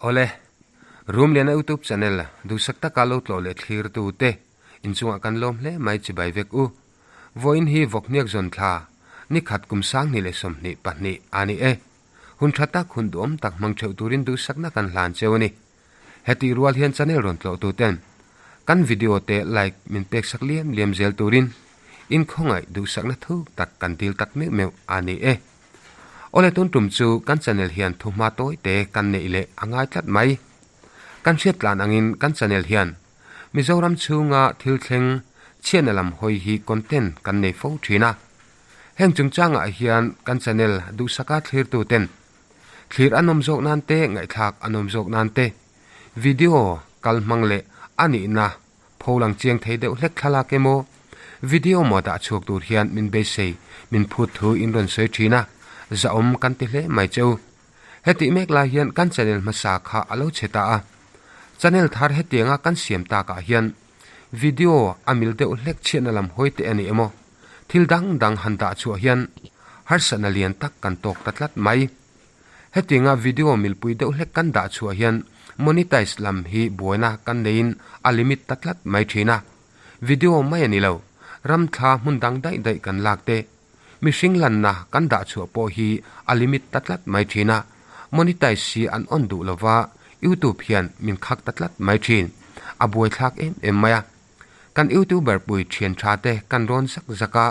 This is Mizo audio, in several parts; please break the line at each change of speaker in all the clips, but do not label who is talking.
Awle, Rumliana YouTube channel duhsak taka lo tlawh leh thlir tu te inchungah kan lawm hle mai chibai vek u. Vawiin hi vawkhniak zawn thla ni khat kum 2022 a ni e. Hun tha tak hun duhawm tak hmang theuh turin duhsakna kan hlan cheu a ni. Hetih rual hian channel rawn tlawh tu ten kan video te like min pek sak liam liam zel turin in khawngaih duhsakna thuk tak kan dil tak meuh meuh a ni e. Awle tun tum chu kan channel hian thuhma tawi te kan neih leh a ngai tlat mai. Kan hriat tlan angin kan channel hian Mizoram chhunga thil thleng chhiatna lam hawi hi content kan nei fo thin a. Heng chungchangah hian kan channel duhsaka thlirtu ten Thlir a nawm zawk nan te, ngaihthlak a nawm zawk nan te, video kal hmang leh a nihna pholang chiang thei deuh hlek thlalak emaw, video maw dah chhuak tur hian min beisei, min phut thu in rawn sawi thin a, zahawm kan ti hle mai che u. Hetih mek lai hian kan channel hmasa kha a lo chhe ta a, channel thar hetianga kan siam takah hian video a mil deuh hlek chhiatna lam hawi te a ni emaw, Thil dang dang han dah chhuah hian harsatna lian tak kan tawk ta tlat mai. Hetianga video milpui deuh hlek kan dah chhuah hian monetize lam hi buaina kan neiin a limit ta tlat mai thin a. Video mai a ni lo, ram thla hmun dang daih daih kan lak te, mihring lanna kan dah chhuah pawh hi a limit ta tlat mai thin a, monetize hi an on duh lova YouTube hian min khak ta tlat mai thin. A buaithlak em em mai a. Kan youtuber pui thian tha te kan rawn zak zak a,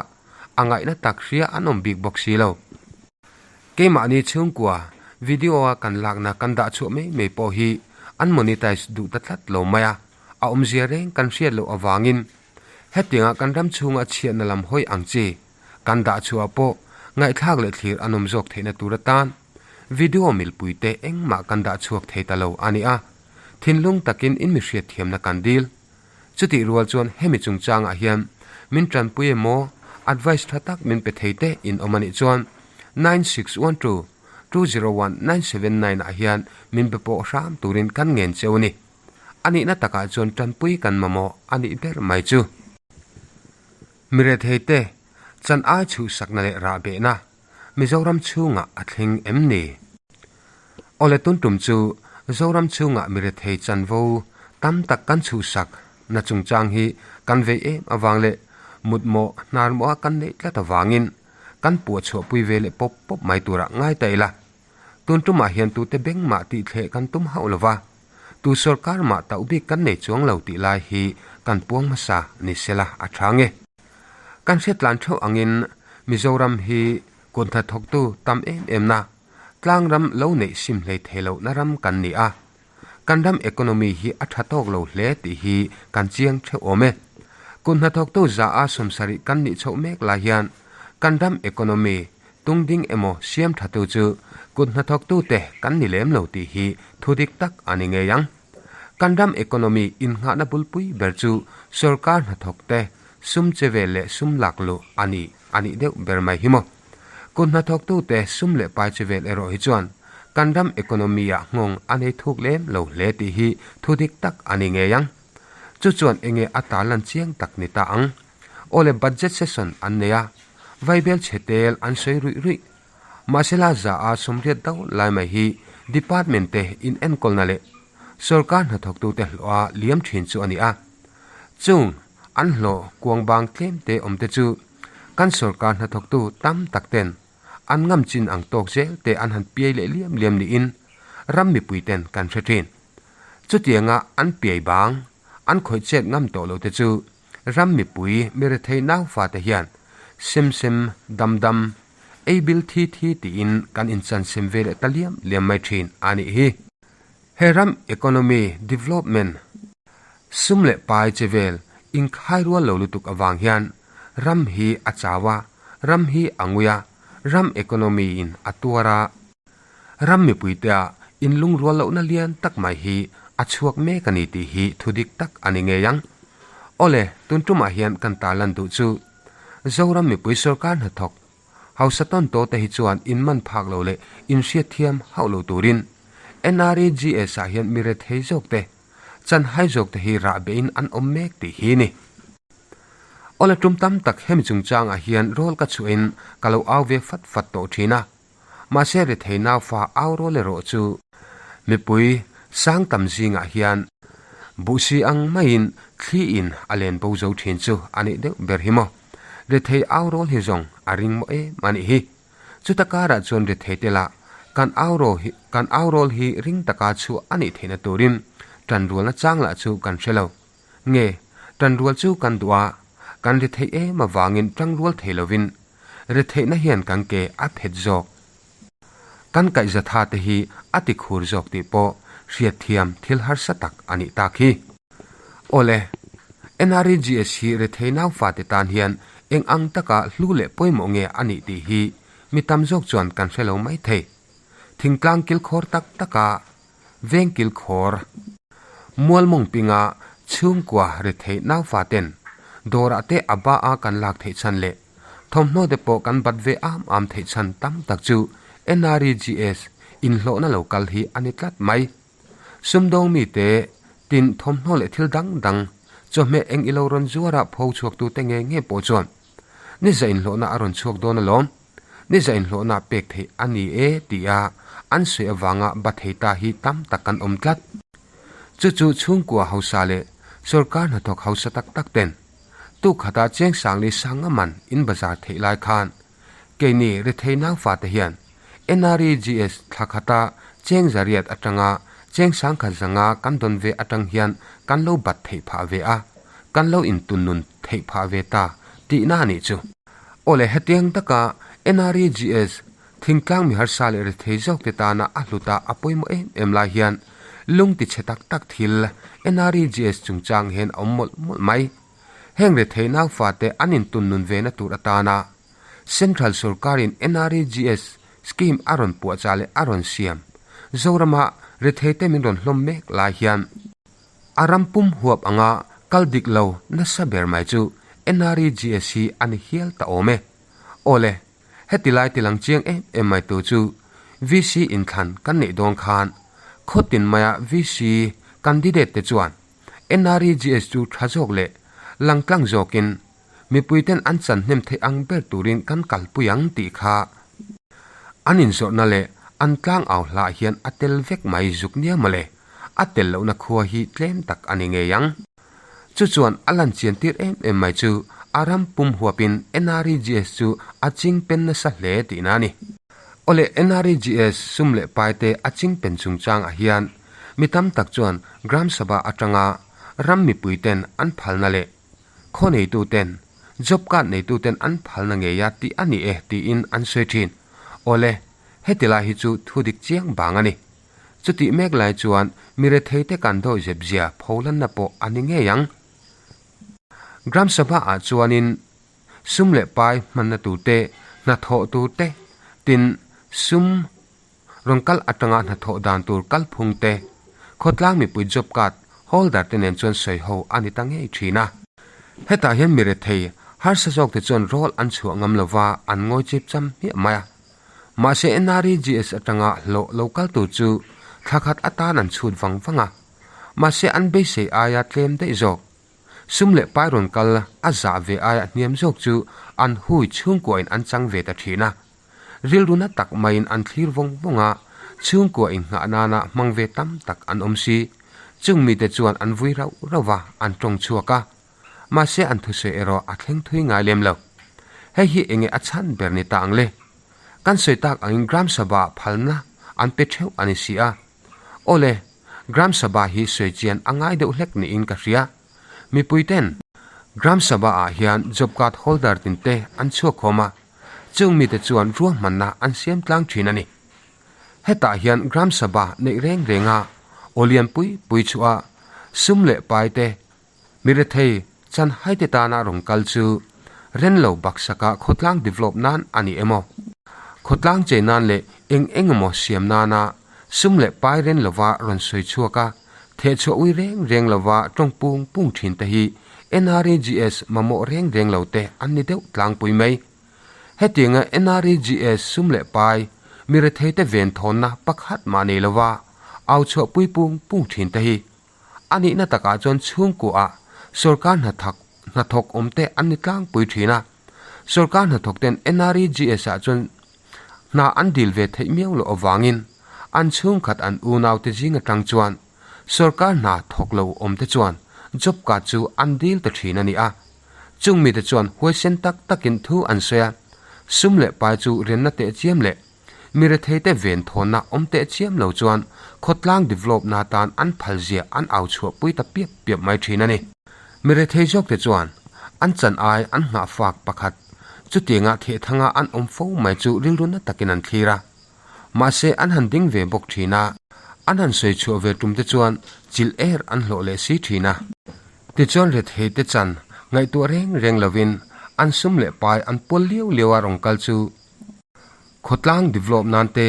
a ngaihna tak hria an awm bik bawk si lo. Keimahni chhungkua video a kan lakna kan dah chhuah mai mai pawh hi an monetize duh ta tlat lo mai a, a awmzia reng kan hriat loh avangin hetianga kan ram chhunga chhiatna lam hawi ang chi kan dah chhuah pawh ngaihthlak leh thlir an awm zawk theihna tur atan video milpui te engmah kan dah chhuak thei ta lo a ni a, thinlung takin in mi hriatthiamna kan dil. Chutih rual chuan hemi chungchangah hian min tanpui emaw advice tha tak min pe thei te in awm anih chuan 9612 201 979 ah hian min be pawh hram turin kan ngen cheu a ni. A nihna takah chuan tanpui kan mamawh a nih ber mai chu. Mirethei te chan ai chhuhsakna leh rahbehna Mizoram chhungah a thleng em ni? Awle tun tum chu Zoram chhungah mirethei chanvo tam tak kan chhuhsak na chungchang hi kan vei em avang leh mutmawh hnarmawha kan neih tlat avangin kan puahchhuahpui ve leh pawp pawp mai turah ngai ta ila. Tun tumah hian tute beng mah tih thleh kan tum hauh lova, tu sorkar mah tauh bik kan nei chuang lo tih lai hi kan puang hmasa ni sela a tha nge. Kan hriatlan theuh angin Mizoram hi kut hnathawktu tam em em na, tlang ram lo neih sim hlei thei loh na ram kan ni a. Kan ram economy hi a tha tawk lo hle tih hi kan chiang theuh awm e. Kut hnathawktu za a 70 kan nih chhoh mek lai hian kan ram economy tung ding emaw siam thatu chu kut hnathawktu te kan ni lem lo tih hi thu dik tak a ni ngei ang. Kan ram economy innghahna bulpui ber chu sorkar hnathawk te sum che vel leh sum lak luh a ni a nih deuh ber mai hi maw. Kut hnathawktu te sum leh pai che vel erawh hi chuan kan ram economy ah nghawng a nei thuk lem lo hle tih hi thu dik tak a ni ngei ang. Chu chuan enge a tarlan chiang tak ni ta ang. Awle budget session an nei a, vaibel chhe tel an sawi ruih ruih. Mahsela za a 80 deuh lai mai hi department te in enkawlna leh sorkar hnathawktute hlawha liam thin chu a ni a. Chung an hlawh kuang bang tlem te awm te chu kan sorkar hnathawktu tam tak ten an ngam chin ang tawk zel te an han piai leh liam liam niin ram mipui ten kan hre thin. Chutianga an piai bang an khawih chet ngam tawh lo te chu ram mipui mirethei naufa te hian sem sem dam dam ei bil thi thi tiin kan inchan sem ve leh ta liam liam mai thin a nih hi. He ram economy development sum leh pai che vel inkhai rual lo lutuk avang hian ram hi a chau a, ram hi a ngui a, ram economy in a tuar a, ram mipuite ah inlungrual lohna lian tak mai hi a chhuak mek a ni tih hi thu dik tak a ni ngei ang. Awle, tun tumah hian kan tarlan duh chu Zoram mipui sorkar hnathawk Hausa tawn tawh te hi chuan in man phak lo leh in hriat thiam hauh lo turin NREGS ah hian mi rethei zawk te, chan hai zawk te hi rah beh in an awm mek tih hi ni. Awla tum tam tak hemi chungchang ah hian rawl ka chhuah in ka lo au ve fat fat tawh thin a, mahse rethei naufa au rawl erawh chu mipui. sang tam zingah hian buhsi ang maiin thli in a len bo zo thin chu a nih deuh ber hi maw. Rethei au rawl hi zawng a ring maw em a nih hi. Chuta karah chuan rethei te lah kan au raw hi kan au rawl hi ring taka chhuah a nih theihna turin tanrualna chang lah chu kan hre lo. Nge, tanrual chu kan duh a, kan retheih em avangin tangrual thei lovin retheihna hian kan ke a phet zawk. Kan kaihzatha te hi a ti khur zawk tih pawh hriatthiam thil harsa tak a nih tak hi. Awle, NREGS hi rethei naufate tan hian eng ang taka hlu leh pawimawh nge a nih tih hi mi tam zawk chuan kan hre lo mai thei. Thingtlang kilkhawr tak taka veng kilkhawr Mualmawng pinga chhungkua rethei naufaten dawrah te a ba a kan lak theih chhan leh thawmhnaw te pawh kan bat ve am am theih chhan tam tak chu NREGS inhlawhna lo kal hi a ni tlat mai. Sumdawng mite tin thawmhnaw leh thil dang dang chawhmeh eng ilo rawn zuara pho chhuaktute nge nge pawh chuan ni za inhlawhna a rawn chhuak dawn alawm, ni za inhlawhna pek theih a ni e tia an sawi avanga ba thei ta hi tam tak kan awm tlat. Chu chu chhungkua hausa leh sorkar hnathawk hausa tak tak ten tuk khata cheng sang leh sang aman in bazar theih lai khan Keini rethei naufate hian NREGS thla khata cheng zariat atanga cheng sangkhat zanga kan dawn ve atang hian kan lo bat theih phah ve a, kan lo intunnun theih phah ve ta tihna a nih chu. Awle hetiang taka NREGS thingtlang mi harsa leh rethei zawkte tana a hluta a pawimawh em em lai hian lung tichhe tak tak thil NREGS chungchang hian a awm mawlh mawlh mai. Heng rethei naufate an intunnun vena tur atana Central sorkarin NREGS scheme a rawn puahchah leh a rawn siam Zorama retheite min rawn hlawm mek lai hian a ram pum huap anga kal dik lo nasa ber mai chu NREGS hi a ni hial ta awm e. Awle, heti lai tilang chiang em em mai tu chu VC inthlan kan neih dawn khan khawtin maia VC candidate te chuan NREGS chu tha zawk leh langtlang zawkin mipuiten an chan hnem theih ang ber turin kan kalpui ang tih kha an inzawrhna leh an tlang au hlah hian a tel vek mai zuk nia mawle, a tel lohna khua hi tlem tak a ni ngei ang. Chu chuan a lan chian tir em em mai chu a ram pum huapin NREGS chu a ching pen nasa hle tihna a ni. Awle NREGS sum leh paite a ching pen chungchangah hian mi tam tak chuan Gram Sabha atanga ram mipuiten an phalna leh Khaw neituten, job card neituten an phalna ngei a tih a ni e tiin an sawi thin. Awle, heti lai hi chu thu dik chiang bang a ni. Chutih mek lai chuan mi retheite kan dawi zep zia pholanna pawh a ni ngei ang. Gram Sabha ah chuanin sum leh pai hmanna turte, hnathawh turte, tin sum Rawn kal atanga hnathawh dan tur kalphung te, khawtlang mipui job card holder te nen chuan sawi ho a ni ta ngei thin a. Hetah hian mi rethei harsa zawk te chuan rawl an chhuah ngam lova an ngawi chip cham hmiah mai a. Mahse NREGS atanga hlawh lo kal tur chu thla khat atan an chhut vang vang a. Mahse an beisei aia tlem daih zawk. Sum leh pai rawn kal a zah ve aia hniam zawk chu an hui chhungkuain an chang ve ta thin a. Rilru na tak maiin an thlir vawng vawng a, chhungkua inghah nana hmang ve tam tak an awm si. Chung mite chuan an vui rauh rauh va, an tawng chhuak a. Mahse an thusawi erawh a thleng thui ngai lem lo. Hei hi enge a chhan ber ni ta ang le? Kan sawi tak angin Gram Sabha phalna an pe theuh a ni si a. Awle, Gram Sabha hi sawi chian a ngai deuh hlek niin ka hria. Mipuiten Gram Sabha ah hian job card holder tinte an chhuak khawm a. Chung mite chuan ruahmanna an siam tlang thin a ni. Hetah hian Gram Sabha neih reng renga aw lian pui pui chhuah a, sum leh pai te, mi rethei chan haite tana rawn kal chu ren lo baksaka khawtlang develop nan a ni emaw, khawtlang chei nan leh eng eng emaw siam nana sum leh pai ren lova rawn sawi chhuak a, thehchhuah ui reng reng lova tawng pung pung thin te hi NREGS mamawh reng reng lo te an ni deuh tlangpui mai. Hetianga NREGS sum leh pai mi retheite ven thawnna pakhat mah nei lova au chhuah pui pung pung thin te hi a nihna takah chuan chhungkuaah sorkar hnathak hnathawk awm te an ni tlangpui thin a. Sorkar hnathawk ten NREGS ah chuan hna an dil ve theih miau loh avangin an chhungkhat an unaute zing atang chuan. Sorkar hna thawk lo awm te chuan job card chu an dil ta thin a ni a. Chung mite chuan huaisen tak takin thu an sawi a, sum leh pai chu rianna teh chiam leh mi retheite ven thawnna awm teh chiam lo chuan khawtlang develop na tan an phal zia an au chhuah pui ta piap piap mai thin a ni. Mi rethei zawkte chuan an chan ai an nghah fak pakhat chutianga thehthanga an awm fo mai chu rilru na takin an thlir a. Mahse an han ding ve bawk thin a, an han sawi chhuah ve tum te chuan chilh er an hlawh leh si thin a. Tichuan rethei te chan ngaihtuah reng reng lovin an sum leh pai an pual liau liau a rawn kal chu khawtlang develop nan te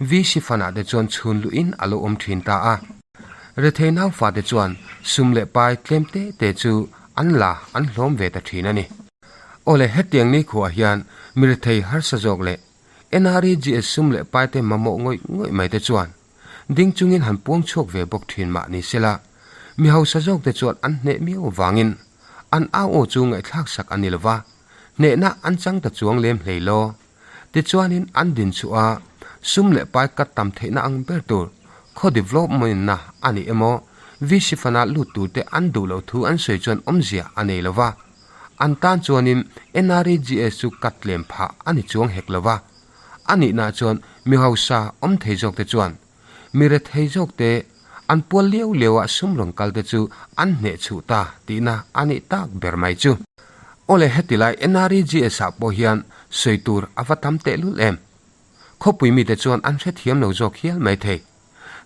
VC fund ah te chuan chhun luhin a lo awm thin ta a. Rethei naufa te chuan sum leh pai tlem te te chu an la an hlawm ve ta thin a ni. Awle hetiang nikhuah hian mi rethei harsa zawk leh NREGS sum leh paite mamawh ngawih ngawih mai te chuan ding chungin han puang chhuak ve bawk thin mah ni sela, mi hausa zawk te chuan an hneh miau avangin an au aw chu ngaihthlak sak a ni lova, hnehna an chang ta chuang lem hlei law. Tichuanin an din chhuah a, sum leh pai kat tam theihna ang ber tur khaw development-na a ni emaw, VC fund-a lut tur te an duh loh thu an sawi chuan awmzia a nei lova. An tan chuanin NREGS chu cut tlem phah a ni chuang hek lo va. A nihna chuan mi hausa awm thei zawkte chuan mi rethei zawkte an pual liau liau a sum rawn kalte chu an hneh chhuh ta tihna a nih tak ber mai chu. Awle heti lai NREGS ah pawh hian sawi tur a va tam tehlul em? Khawpui mite chuan an hrethiam lo zawk hial mai thei.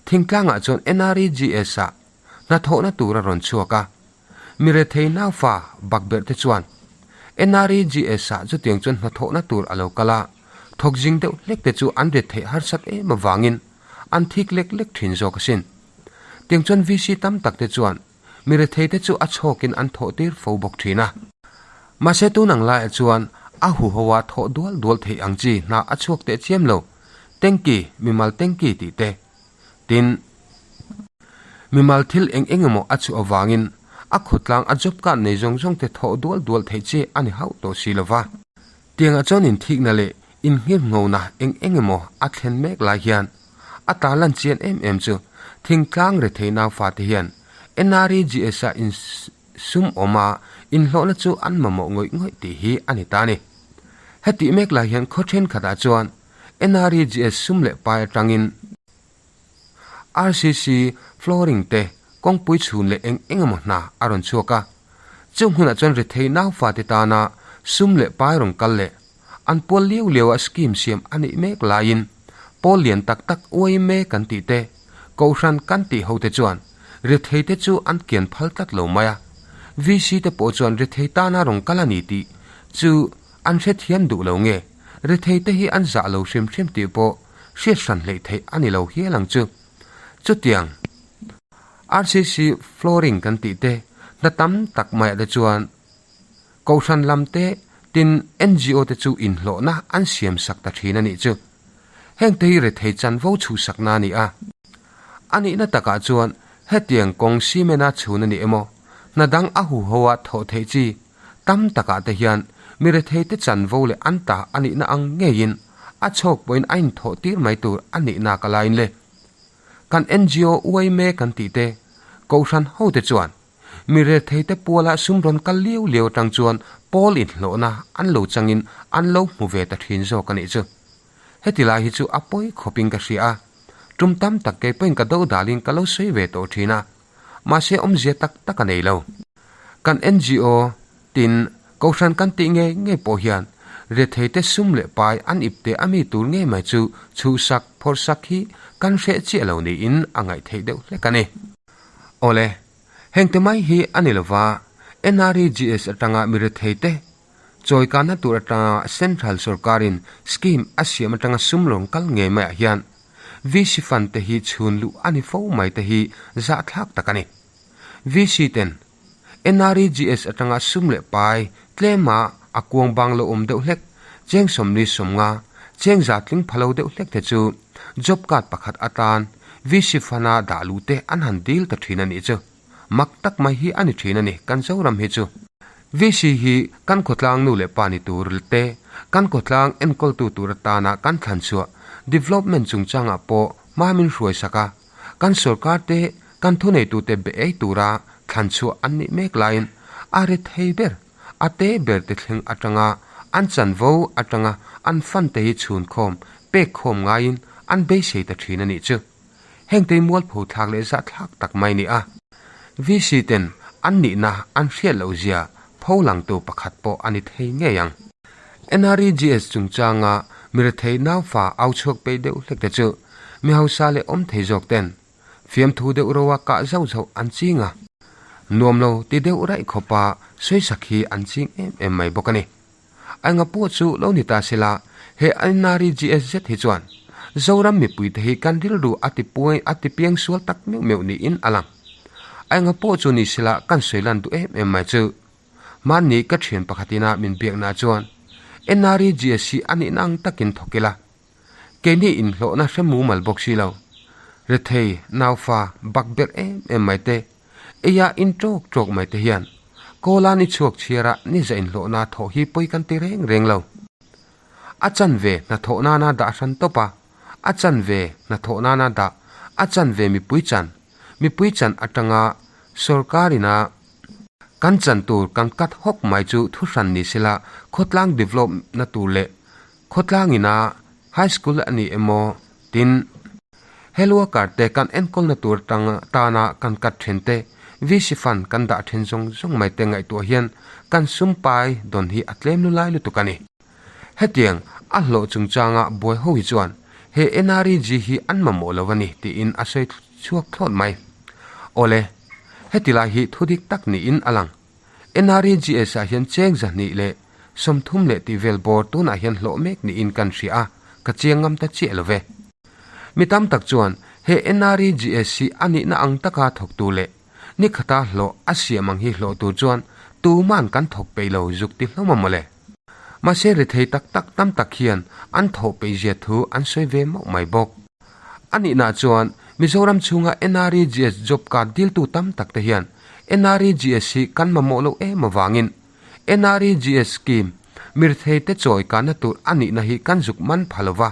Thingtlangah chuan NREGS ah hnathawhna tur a rawn chhuak a, Mi rethei naufa bakberh te chuan NREGS ah chutiang chuan hnathawhna tur a lo kal a, thawk zing deuh hlek te chu an retheih harsat em avangin an thik lek lek thin zawk asin. Tiang chuan VC tam tak te chuan mi rethei te chu a chhawkin an thawh tir fo bawk thin a. Mahse tun ang laiah chuan a huho a thawh dual dual theih ang chi hna a chhuak teh chiam lo, tanky, mimal tanky tih te. Tin, mimal thil eng eng emaw a chhuah avangin a khawtlang a job card nei zawng zawng te thawh dual dual theih chi a ni hauh tawh si lova. Tiangah chuan inthikna leh inngirhngona eng eng emaw a thlen mek lai hian a tarlan chian em em chu thingtlang rethei naufate hian NREGS-a insum awma inhlawhna chu an mamawh ngawih ngawih tih hi a ni ta a ni. Hetih mek lai hian khaw thenkhatah chuan NREGS sum leh pai atangin RCC flooring te kawngpui chhun leh eng eng emaw hna a rawn chhuak a. Chung hunah chuan rethei naufate tana sum leh pai rawn kal leh an pual liau liau a scheme siam a nih mek laiin pawl lian tak tak uaime kan tih te, kohhran kan tih ho te chuan rethei te chu an kian phal tlat lo mai a. VC te pawh chuan rethei tana rawn kal a ni tih chu an hrethiam duh lo nge? Rethei te hi an zah lo hrim hrim tih pawh hriat hran hleih theih a ni lo hial ang chu. Chutiang RCC flooring kan tih te hna tam tak maiah te chuan Kohhran lam te tin NGO te chu inhlawhna an siam sak ta thin a nih chu. Heng te hi rethei chanvo chhuhsakna a ni a. A nihna takah chuan hetiang kawng cement-a chhun a ni emaw, hna dang a huho-a thawh theih chi Tam takah te hian mi retheite chanvo leh an ta a nihna ang ngeiin a chhawk pawhin a inthawh tir mai tur a nihna ka lain le. Kan NGO uai mek kan tih te, Kohhran hote chuan mi retheite puala sum rawn kal liau liau atang chuan pawl inhlawhna an lo changin an lo hmu ve ta thin zawk a nih chu. Heti lai hi chu a pawi khawpin ka hria a, tum tam tak kei pawhin ka do dalin ka lo sawi ve tawh thin a, mahse awmzia tak tak a nei lo. Kan NGO tin Kohhran kan tih ngei ngei pawh hian retheite sum leh pai an ip teh a mi tur ngei mai chu chhuhsak, phawrhsak hi kan hreh chiah lo niin a ngaih theih deuh hlek a ni. Awle, hengte mai hi a ni lova, NREGS atanga mi retheite chawikana tur atanga Central sorkarin scheme a siam atanga sum rawn kal ngei maiah hian VC fund te hi chhun luh a ni fo mai te hi zahthlak tak a ni. VC ten NREGS atanga sum leh pai tlema a kuang bang lo awm deuh hlek, cheng 40 50, cheng za tling pha lo deuh hlek te chu job card pakhat atan VC fund-a dah luh te an han dil ta thin a nih chu. Mak tak mai hi a ni thin a ni kan Zoram hi chu. VC hi kan khawtlang nu leh pa ni tur te, kan khawtlang enkawltu tur atana kan thlan chhuah development chungchangah pawh hma min hruai sak a, kan sorkar te. Kan thuneitute be ei tura thlan chhuah an nih mek laiin a ri thei ber, a te ber te thleng atanga an chanvo atanga an fante hi chhunkhawm, pek khawm ngaiin an beisei ta thin a nih chu. Hengte mualpho thlak leh zahthlak tak mai ni a. VC ten an nihna an hriat loh zia pho langtu pakhat pawh a ni thei ngei ang. NREGS chungchanga mirethei naufa au chhuak peih deuh hlek te chu mi hausa leh awm thei zawk ten fiamthu deuh roa kah zauh zauh an ching a. Nuam lo ti deuh raih khawpa sawisak hi an ching em em mai bawk a ni. Enga pawh chu lo ni ta sela, he NREGS zet hi chuan Zoram mipuite hi kan rilru a ti puai a ti piang sual tak meuh meuh niin a lang. Enga pawh chu ni sela kan sawi lan duh em em mai chu. Mahni ka thian pakhatina min biakna chuan NREGS hi a nihna ang takin thawk ila. Keini inhlawhna hre mumal bawk si lo. Rethei, naufa, bakberh em em mai te, eia in tawk tawk mai te hian Kawla ni chhuak chhiara ni za inhlawhna thawh hi pawi kan ti reng reng lo. A chanve hnathawh nana dah hran tawp a, a chanve hnathawh nana dah, a chanve mipui chan, mipui chan atanga sorkar ina kan chan tur kan cut hawk mai chu thu hran ni sela khawtlang develop na tur leh Khawtlang ina High School a ni emaw tin Health Worker te kan enkawlna tur tang tana kan kat then te, VC Fund kan dah then zawng zawng mai te ngaihtuah hian kan sum pai dawn hi a tlem lu lai lutuk a ni. Hetiang a hlawh chungchanga buai ho hi chuan he NREG hi an mamawh lo a ni tiin a sawi chhuak thlawt mai. Awle, heti lai hi thudik tak niin a lang. NREGS ah hian cheng 230 leh tih vel bawr tunah hian hlawh mek niin kan hria a, ka chiang ngam ta chiah lo ve. Mi tam tak chuan he NREGS hi a nihna ang taka thawktu leh ni khata hlawh a siam ang hi hlawh tur chuan tuman kan thawk peih lo zuk ti hlawm a mawle. Mahse rethei tak tak tam tak hian an thawh peih zia thu an sawi ve mauh mai bawk. A nihna chuan Mizoram chhunga NREGS job card diltu tam tak te hian NREGS hi kan mamawh loh em avangin NREGS scheme mirthei te chawi kahna tur a nihna hi kan zuk man pha lo va.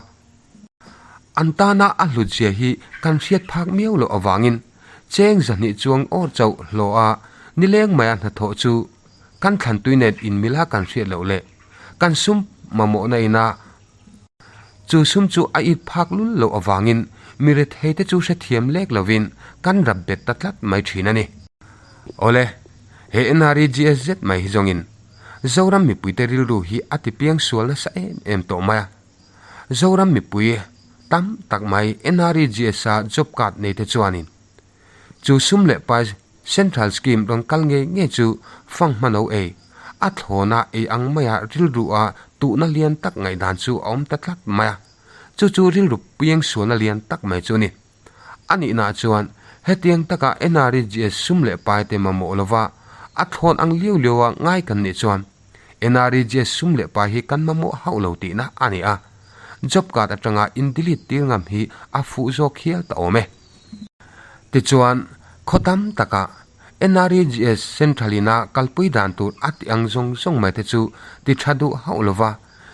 An tana a hlut zia hi kan hriat phak miau loh avangin cheng 200 chuang awr chauh hlawh a nileng maia hnathawh chu kan thlantui nen inmila kan hriat loh leh kan sum mamawhna ina Chu sum chu a it phak lul loh avangin mi retheite chu hrethiam lek lovin kan rap bet ta tlat mai thin a ni. Awle, he NREGS zet mai hi zawngin Zoram mipuite rilru hi a ti piang sual nasa em em tawh mai a. Zoram mipui tam tak mai NREGS-a job card neite chuanin Chu sum leh pai Central Scheme rawn kal ngei ngei chu fang hmano ei, a thlawna ei ang maia rilru a tuhna lian tak ngaihdan chu a awm ta tlat mai a. Chu chu rilru piang sualna lian tak mai chu a ni. A nihnaah chuan hetiang taka NREGS sum leh pai te mamawh lova a thlawn ang liau liaua ngai kan nih chuan NREGS sum leh pai hi kan mamawh hauh lo tihna a ni a. Job card atanga in delete tir ngam hi a fuh zawk hial ta awm e. Tichuan, khaw tam takah NREGS Central ina kalpui dan tur a tih ang zawng zawng mai te chu ti tha duh hauh lova,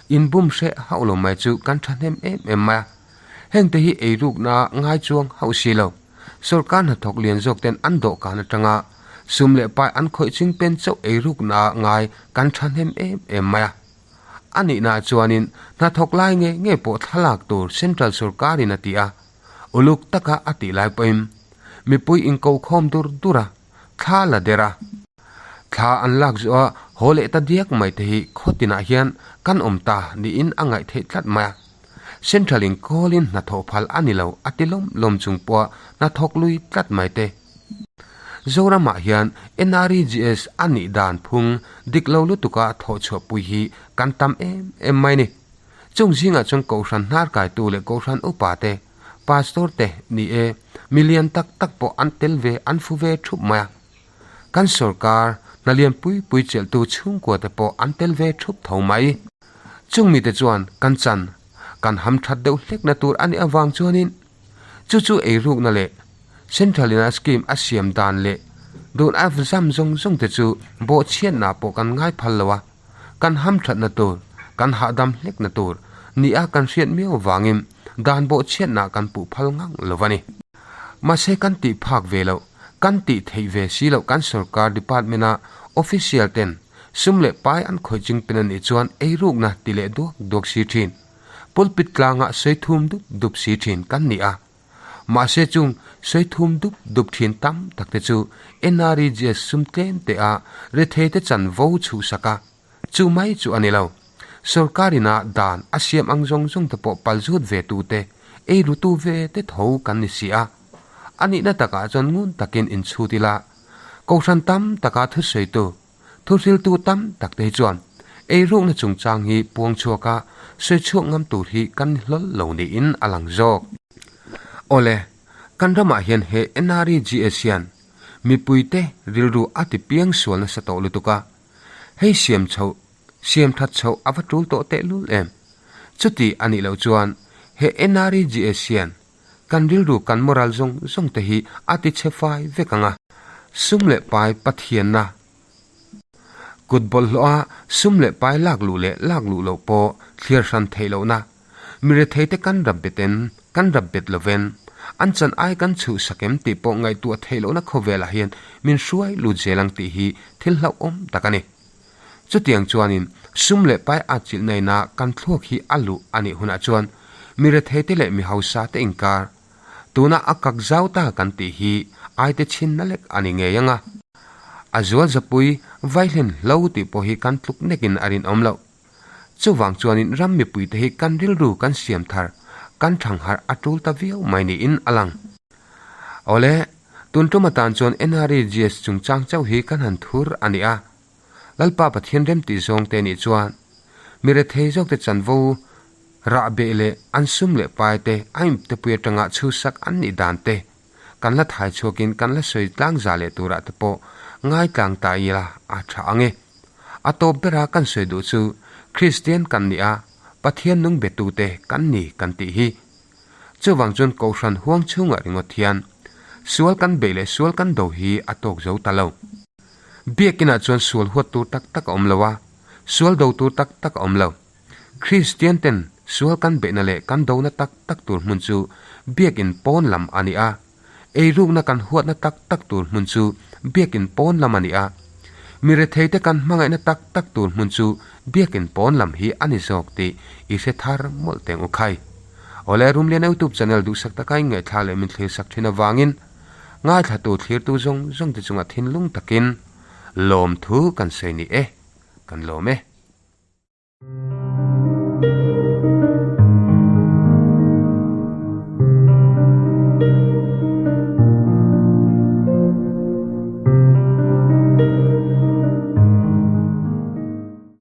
inbum hreh hauh lo mai chu kan thahnem em em mai a. Hengte hi eirukna ngai chuang hauh si lo. Sorkar hnathawk lian zawk ten an dawhkan atanga sum leh pai an khawih ching pen chauh eirukna ngai kan thahnem em em mai a. A nihnaah chuanin hnathawk lai nge nge pawh thlalak tur Central sorkarin a ti a. Uluk taka a tih lai pawhin mipui inko khawm dur dur a, thla la der a. Thla an lak zawh a haw leh ta diak mai te hi khaw tinah hian kan awm ta niin a ngaih theih tlat mai a. Central in kawlin hnathawh phal a ni lo a ti lawm lawm chung pawha hnathawk lui tlat mai te. Zoramah hian NREGS a nih dan phung dik lo lutuka thawhchhuahpui hi kan tam em em mai ni. Chung zingah chuan Kohhran hnarkaitu leh Kohhran upa te, Pastor te ni e, mi lian tak tak pawh an tel ve, an fu ve thup mai a. Kan sorkar hna lian pui pui chelhtu chhungkua te pawh an tel ve thup tho mai. Chung mite chuan kan chan, kan ham that deuh hlekna tur a nih avang chuanin chu chu eirukna leh Central ina scheme a siam dan leh dun a zam zawng zawng te chu bawhchhiatna pawh kan ngai phal lo a. Kan hamthatna tur, kan hahdam hlekna tur nia kan hriat miau vangin dan bawhchhiatna kan puh phal ngang lo a ni. Mahse kan tih phak ve loh, kan tih theih ve si loh kan sorkar department-a official ten sum leh pai an khawih ching pen a nih chuan eirukna ti leh duak duak si thin, pulpit tlangah sawi thum dup dup si thin kan ni a. Mahse chung sawi thum dup dup thin tam tak te chu NREGS sum tlem te a rethei te chanvo chhuhsak a, Chu mai chu a ni lo. Sorkar ina dan a siam ang zawng zawng te pawh pal zut ve tu te, ei ru tu ve te tho kan ni si a. A nihna takah chuan ngun takin inchhut ila, Kohhran tam taka thusawitu, thuhriltu tam tak te hi chuan eirukna chungchang hi puang chhuak a, sawi chhuak ngam tur hi kan ni hlawl lo niin a lang zawk. Awle, kan ramah hian he NREGS hian mipuite rilru a ti piang sual nasa tawh lutuk a, Hei siam chhoh, siam that chhoh a va tul tawh tehlul em? Chuti a nih loh chuan he NREGS hian kan rilru kan moral zawng zawng te hi a ti chhe fai vek ang a. Sum leh pai Pathianna kut bawlhhlawh a sum leh pai lak luh leh lak luh loh pawh thliar hran theih lohna mirethei te kan rap bet en, kan rap bet loven, an chan ai kan chhuh sak em tih pawh ngaihtuah theih lohna khawvelah hian min hruai lut zel ang tih hi thil hlauhawm tak a ni. Chutiang chuanin sum leh pai atchilh naina kan thluak hi a luh a nih hunah chuan mirethei te leh mi hausa te inkar tuna a kak zau ta kan tih hi aite chhinna lek a ni ngei ang a. A zual zapui vaihlen hlo tih pawh hi kan tluk nekin a rinawm loh. Chuvang chuanin ram mipuite hi kan rilru kan siam thar, kan thangharh a tul ta viau mai niin a lang. Awle, tun tum atan chuan NREGS chungchang chauh hi kan han thur a ni a. Lalpa Pathian remtih zawngte nih chuan mi rethei zawkte chanvo rah beh leh an sum leh paite a imptepui atanga chhusak an nih dan te kan la thai chhuakin kan la sawi tlang za leh turah te pawh ngaitlang ta ila a tha ang e. A tawp bera kan sawi duh chu Kristian kan nih a, Pathian nung betute kan ni kan tih hi. Chuvang chuan Kohhran huang chhungah ringawt hian sual kan beih leh sual kan do hi a tawk zo ta lo. Biakinah chuan sual huat tur tak tak a awm lo a, sual do tur tak tak a awm lo. Kristian ten sual kan beihna leh kan dona tak tak tur hmun chu biakin pawn lam a ni a, eirukna kan huatna tak tak tur hmun chu biakin pawn lam a ni a, mi retheite kan hmangaihna tak tak tur hmun chu biakin pawn lam hi a ni zawk tih i hre thar mawlh teng u khai. Awle Rumlian Youtube channel duhsak taka in ngaihthlak leh min thlirsak thin avangin ngaithlatu thlirtu zawng zawng te chungah thinlung takin lawmthu kan sawi ni e, kan lawm e.